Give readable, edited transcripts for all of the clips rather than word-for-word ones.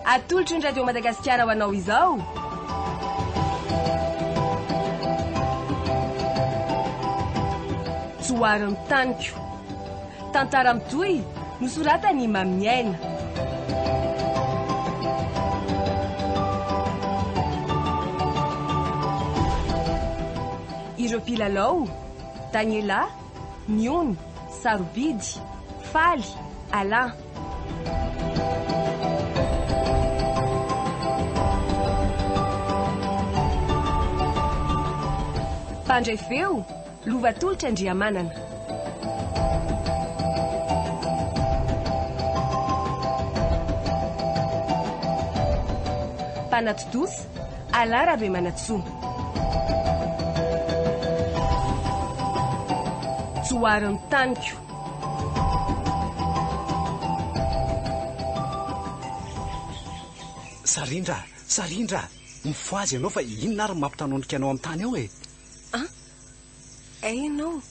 Atolotry ny Radio Madagasikara ho anao izao. Johary ny taniko. Tantara mitohy nosoratan'i Maminiaina. Ireo mpilalao, Daniela, Miony, Sarobidy, Faly, Alain. Mpandray feo, Lova Tolotra Andriamanana. Mpanatontosa, Alain Rabemanantsoa. Johary ny taniko. Sarindra, Sarindra, mifohaza ianao fa inona ary no mampitanonika anao amin'ny tany ao e? An? Hay ianao,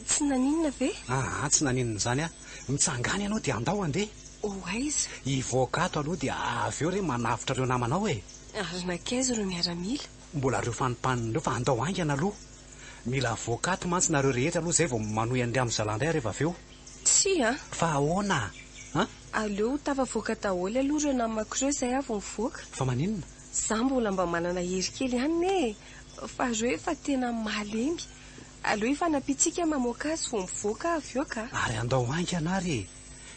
tsy naninona ve? Aa, tsy naninona izany aho. Mitsangàna ianao dia andao handeha. Ho aiza? Hivoaka ato aloha dia avy eo re manavotra ireo namanao e. Ary nankaiza ireo miaramila? Mbola ireo fanimpanina ireo fa andao haingana aloha. Mila avoaka ato mantsy nareo rehetra aloha izay vao manohy an'ry amin'ny zalahy indray rehefa avy eo. Tsia a! Fa ahoana a? Aleo ho tafavoaka daholo aloha ireo namako ireo izay aho vao mivoaka. Fa maninona? Za mbola mba manana hery kely ihany ne e! Fa ireo efa tena malemy. Aleo hifanampiantsika mamoaka azy vao mivoaka avy eo ka! Ary andao haingana ary e!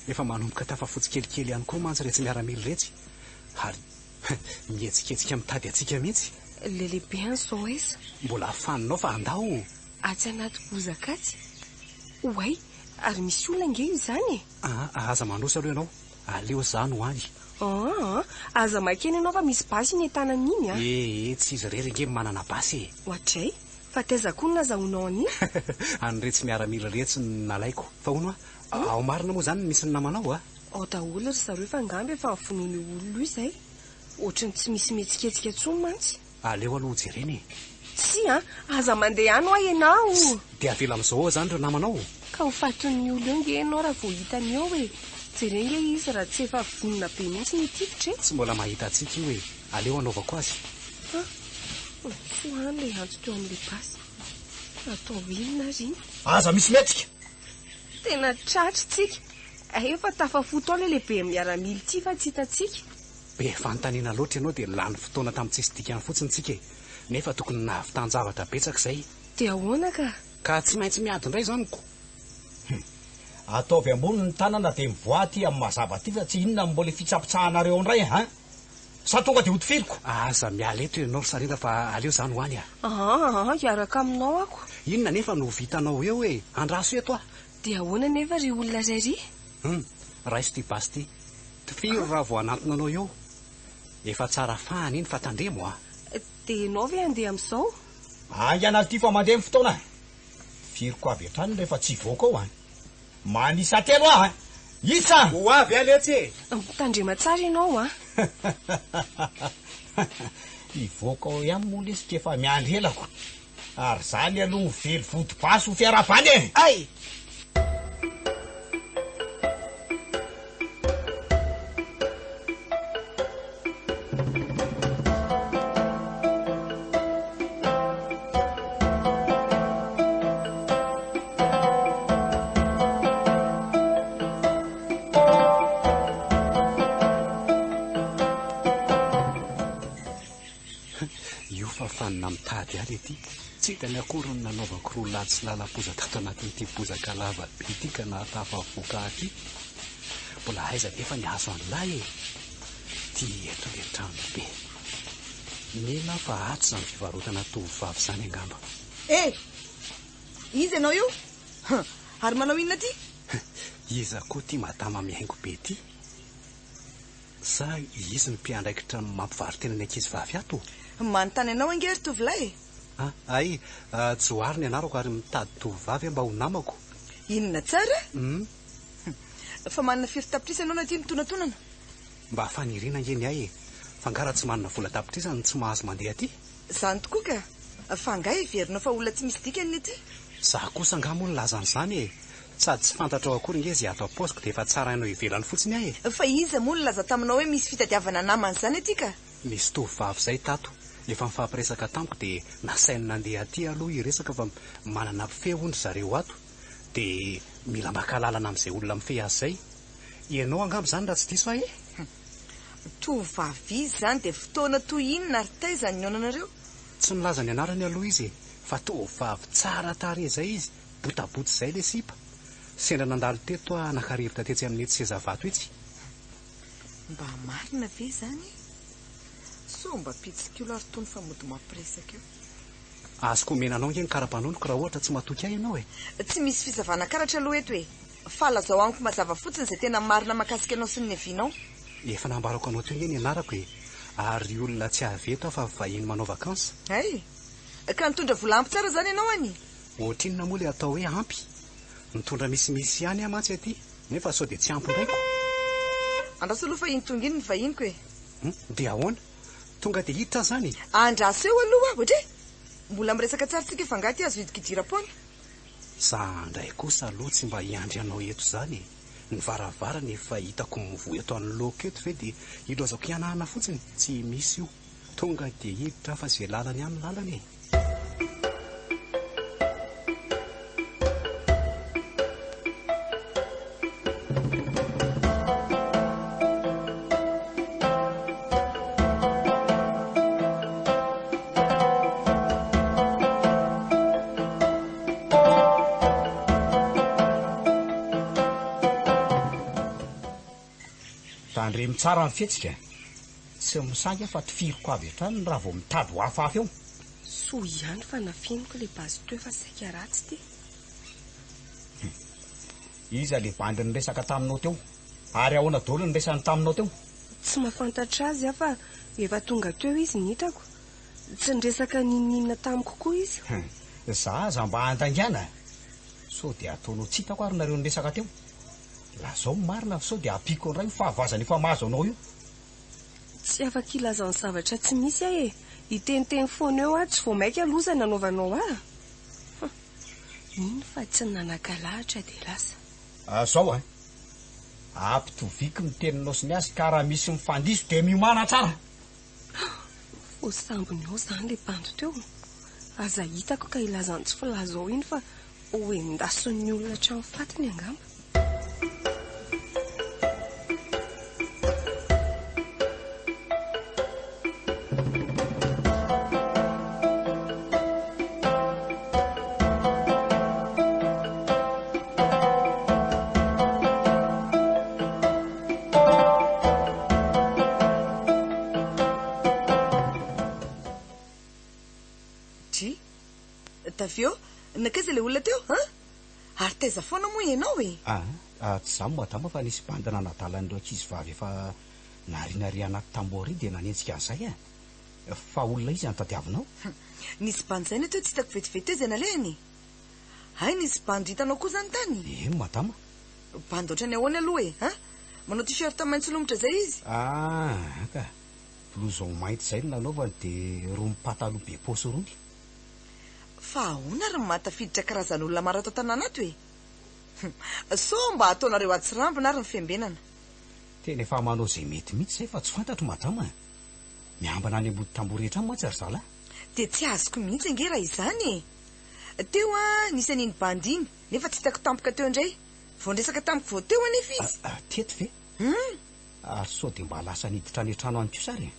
Efa manomboka tafafotsy kelikely ihany koa mantsy iretsy miaramila iretsy. Ary mihetsiketsika mitady antsika mihitsy. Ilay lehibe any izao aiza? Mbola afaninao fa andao! Atsy anaty bozaka atsy. Oay, ary misy olona ange io izany e! Aa, aza mandroso aloha ianao, aleo izaho no any. Aa, aza makeny ianao fa misy basy iny tanany iny a! Ee, tsy izy irery ange no manana basy e! Oadray, fa taiza koa no nazahoanao an'iny? An'iretsy miaramila iretsy no nalaiko. Fa hono hoa, ao marina moa izany no misy ny namanao a? Ao daholo ry zareo fa angamba efa vonoin'io olona io izay. Ohatran'ny tsy misy mihetsiketsika intsony mantsy. Aleo aloha hojerena e. Tsia an! Aza mandeha any hoa ianao! Tss! Dia avela amin'izao ao izany ireo namanao? Ka ho fatin'ny olona eo nge ianao raha vao hitany eo e! Jereo nge izy raha tsy efa vonona be mihitsy ny hitifitra e! Tsy mbola mahita antsika io e! Aleo hanaovako azy. An! Tsoahany ilay antso teo amin'ilay basy. Atao inona ary iny? Aza misy mihetsika! Tena tratra tsika! Hay efa tafafoto ao ilay lehiben'ny miaramila ity fa tsy hitantsika. Be fanontaniana loatra ianao dia lany fotoana tamin'ny tsisy dikany fotsiny tsika e! Nefa tokony nahavitan-javatra betsaka izay. Dia ahoana ka? Ka tsy maintsy miady indray izany ko! Hum. Ataovy ambony ny tanana dia mivoaha aty amin'ny mazava aty fa tsy inona no mbola hifitsapitsahanareo ao indray an! Sa tonga dia hotifiriko? Aza miala eto ianao ry Sarindra fa aleo izany ho any a! Aa, hiaraka aminao ako. Inona anefa no ho vitanao eo e! Andraso eto aho. Dia ahoana anefa ry olona iray ry? Hum, raiso ity basy ity. Tifiro raha vao hanantona anao eo. Efa tsara fahana iny fa tandremo a! Dia ianao ve handeha amin'izao? Haingana ity fa mandeha ny fotoana. Tifiriko avy hatrany rehefa tsy hivoaka ao an! Manisa telo aho an! Isa! Ho avy aho letsy e! Mitandrema tsara ianao an! Hivoaka ao ihany moa lesy k'efa miandry elako. Ary zany aloha mively vody basy ho fiarahabana e! Hay! Io fa fanina mitady ahy ity. Tsy hitany akory ny nanaovako roulade sy lalam-poza tato anatin'ity bozaka lava be ity ka nahatafavoaka ahy aty. Mbola aiza anefa ny hazo an'lahy e? Ty eto le trano be. Mino aho fa ato izany fivarotana tovovavy izany angamba. Eh! Iza ianao io? Hum! Ary manao inona aty? Iza koa ity madama mihaingo be ity? Sa izy no mpiandraikitra ny mampivaro-tena ny ankizy vavy ato? Manontany anao ange ry tovolahy e! Ah, hay, Johary ny anarako ary mitady tovovavy aho mba ho namako. Inona tsara? Hum. Fa manana firy tapitrisa ianao no aty mitonatonana? Mba faniriana ange ny ahy e! Fa angaha raha tsy manana vola tapitrisa no tsy mahazo mandeha aty? Izany tokoa ka! Fa angaha heverinao fa olona tsy misy dikany ny aty? Izaho kosa angaha moa nilaza an'izany e! Sady tsy fantatrao akory nge izay ato am-paosiko dia efa tsarainao ivelany fotsiny aho e! Fa iza moa nilaza taminao hoe misy fitadiavana namana izany aty ka? Nisy tovovavy izay tato, efa nifampiresaka tamiko dia nasainy nandeha aty aloha hiresaka fa manana mpifehy hono ry zareo ato dia mila maka alalana amin'izay olona mifehy azy izay. Ianao angamba izany raha tsy diso aho e? Tovovavy iza izany dia fotoana toy inona ary taiza no nihaonanareo? Tsy nilaza ny anarany aloha izy e, fa tovovavy tsara tarehy izay izy, botabota izay ilay sipa. Sendra nandalo teto aho naka rivotra tetsy amin'itsy seza vato itsy. Mba marina ve izany e? Sao mba mpitsikilo ary tony fa mody mampiresaka eo. Azoko omena anao ange ny kara-panondroko raha ohatra tsy matoky ahy ianao e! Tsy misy fisavana karatra aloha eto e! Fa lazao amiko mazava fotsiny izay tena marina mahakasika anao sy ny niavianao. Efa nambarako anao teo ange ny anarako e! Ary olona tsy avy eto aho fa vahiny manao vacances. Hay! Ka nitondra vola ampy tsara izany ianao any? Ohatrinona moa ilay atao hoe ampy? Mitondra misimisy ihany aho mantsy aty, nefa sao dia tsy ampy indray ko! Andraso aloha fa iny tonga iny ny vahiniko e! Hum, dia ahoana? Tonga dia hiditra aho izany e? Andraso eo aloha aho, ohatry e! Mbola miresaka tsara tsika fa angaha ity azo hidikidiram-poana? Za indray kosa aloha tsy mba hiandry anao eto izany e! Ny varavarana efa hitako mivoha eto anoloako eto ve dia ilaozako hihanahana fotsiny? Tsy misy io. Tonga dia hiditra aho fa izay lalana ihany lalana e! Tandremo tsara ny fihetsika. Tsy misangy aho fa tifiriko avy hatrany raha vao mitady ho hafahafa eo. Soa ihany fa nafeniko ilay basy teo fa saika ratsy ity. Iza le bandy niresaka taminao teo? Ary ahoana daholo ny resany taminao teo? Tsy mahafantatra azy aho fa efa tonga teo izy ny hitako. Tsy niresaka n'inon'inona tamiko koa izy. Za aza mba handaingana. Sao dia ataonao tsy hitako ary nareo niresaka teo? Lazao ny marina fa sao dia ampiako indray io fahavoazana efa mahazo anao io. Tsy afaka hilaza ny zavatra tsy misy aho e! Hiteniteny foana eo aho, tsy vao mainka loza ny nanaovanao ahy. Hum! Mino fa tsy nanan-kalahatra dia lasa. Zao an! Ampitoviako ny teninao sy ny azy ka raha misy mifandiso dia miomàna tsara! Voasambony ao izany ilay bandy teo. Aza hitako ka hilaza ny tsy filaza ao iny fa ho endasin'ny olona hatramin'ny fatiny angamba. Dry. Tavy eo, nankaiza ilay olona teo, an? Ary taiza foana moa ianao e? Ah, tsy izaho madama fa nisy bandy nanadala an'ireo ankizivavy efa narianaria anaty tamboho ary dia nanenjika an'izay e. Fa olona iza no tadiavinao? Nisy bandy izay teo tsy hitako vetivety teo izay nalehany e. Hay nisy bandy hitanao koa izany tany? Eny madama. Bandy ohatran'ny ahoana aloha e? An? Manao t-shirt maitso lomotra izay izy? Ah, ka. Blouson mainty izay no nanaovany dia irony pataloha be paosy irony. Fa ahoana ary ny mahatafiditra karazan'olona maro ato an-tanàna ato e? Sao mba ataonareo atsirambina ary ny fiambenana. Tena efa manao izay mety mihitsy izay fa tsy fantatro madama a! Miambina any ambody tamboho rehetra any mantsy ry zalahy. Dia tsy azoko mihitsy ange raha izany e! Teo an, nisy an'iny bandy iny, nefa tsy hitako tampoka teo indray. Vao niresaka tamiko vao teo anefa izy. Teto ve? Hum! Ary sao dia mba lasa niditra any an-trano any kosa ary e?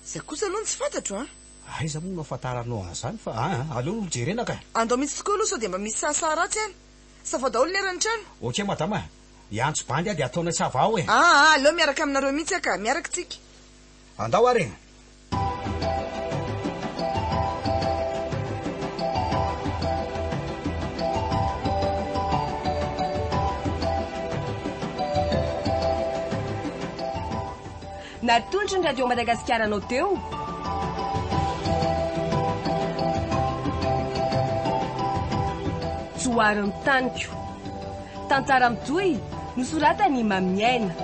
Izay kosa aloha no tsy fantatro an! Aiza moa no ahafantaranao an'izany fa aa aleo aloha jerena ka! Andao mihitsy tokoa aloha sao dia mba misy sahasaha ratsy any. Savao daholo ny eran'ny trano. Ok madama a! Hiantso bandy aho dia ataonay ça va ao e! Aa aleo miaraka aminareo mihitsy aho ka! Miaraka tsika. Andao ary e! Natolotry ny Radio Madagasikara anao teo. Johary ny taniko. Tantara mitohy, nosoratan'i Maminiaina.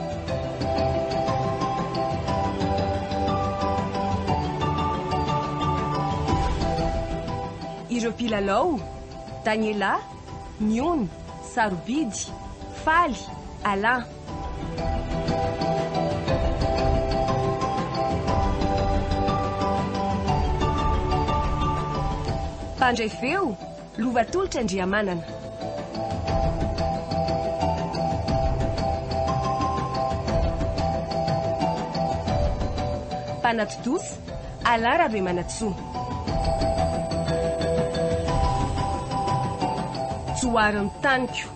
Ireo mpilalao, Daniela, Miony, Sarobidy, Faly, Alain. Mpandray feo, Lova Tolotra Andriamanana. Mpanatontosa, Alain Rabemanantsoa. Johary ny taniko.